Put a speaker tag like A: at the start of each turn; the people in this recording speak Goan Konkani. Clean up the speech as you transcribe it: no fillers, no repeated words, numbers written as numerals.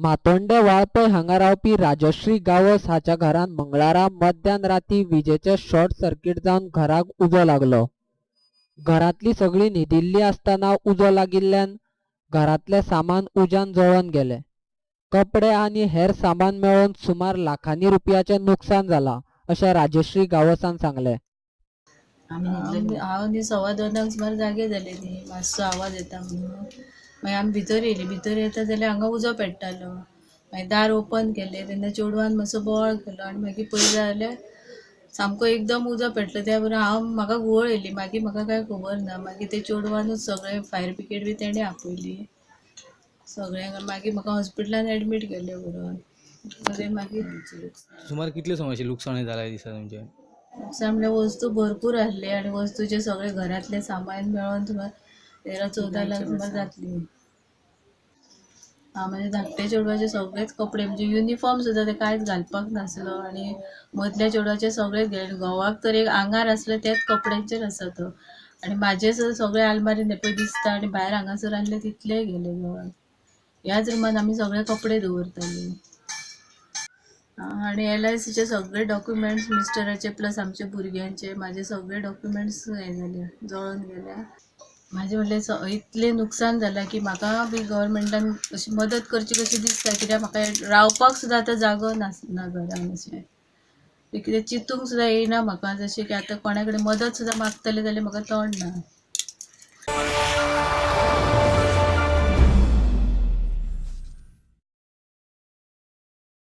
A: मातोंडे वाळपय हांगा रावपी राजश्री गांवस हाच्या घरांत मंगळारा मध्यान राती विजेचे शॉर्ट सर्किट जावन घराक उजो लागलो. घरांतली सगळीं न्हिदिल्लीं आसतना उजो लागिल्ल्यान घरांतलें सामान उज्यान जळोवन गेलें. कपडे आनी हेर सामान मेळोवन सुमार लाखांनी रुपयाचें नुकसान जालां अशें राजश्री गांवसान सांगलें.
B: हांव न्ही 2:15 सुमार जागे जाले न्ही, मातसो आवाज येता म्हणून. मागीर आमी भितर येयली. भितर येता जाल्यार हांगा उजो पेट्टालो. मागीर दार ओपन केलें तेन्ना चेडवान मातसो बोवाळ केलो आनी मागीर पळयलें जाल्यार सामको एकदम उजो पेटलो. त्या बरोबर हांव म्हाका घुंवळ येयली. मागीर म्हाका कांय खबर ना. मागीर ते चेडवानूच सगळें फायर ब्रिगेड बी तेणें आपयली सगळ्यांक. मागीर म्हाका हॉस्पिटलान एडमीट केलें बरोबर. मागीर
C: सुमार कितले अशें लुकसाण जालां दिसा तुमचें?
B: नुकसान म्हणल्यार वस्तू भरपूर आसले आनी वस्तूचे सगळे घरांतलें सामान मेळोन सुमार 13-14 लाख सुमार जातली. हांव म्हाज्या धाकट्या चेडवाचे सगळेच कपडे म्हणजे युनिफॉर्म सुद्दां ते कांयच घालपाक नासलो आनी मदल्या चेडवाचे सगळेच गेले. घोवाक तर एक आंगार आसले त्याच कपड्यांचेर आसा तो आनी म्हाजे सुद्दां सगळे आलमारीन पळय दिसता आनी भायर हांगासर आसले तितलेय गेले घोवाक. ह्याच रुमान आमी सगळे कपडे दवरताली. आनी LICचे सगळे डॉक्युमेंट्स मिस्टराचे प्लस आमच्या भुरग्यांचे म्हाजे सगळे डॉक्युमेंट्स हे जाले, जळोन गेल्या. म्हाजें म्हणल्यार इतलें नुकसान जालां की म्हाका बी गव्हर्मेंटान अशी मदत करची कशी दिसता, कित्याक म्हाका रावपाक सुद्दां आतां जागो नासना घरान. अशें कितें चिंतूंक सुद्दां येयना म्हाका, जशें की आतां कोणा कडेन मदत सुद्दां मागतलें जाल्यार म्हाका तोंड ना.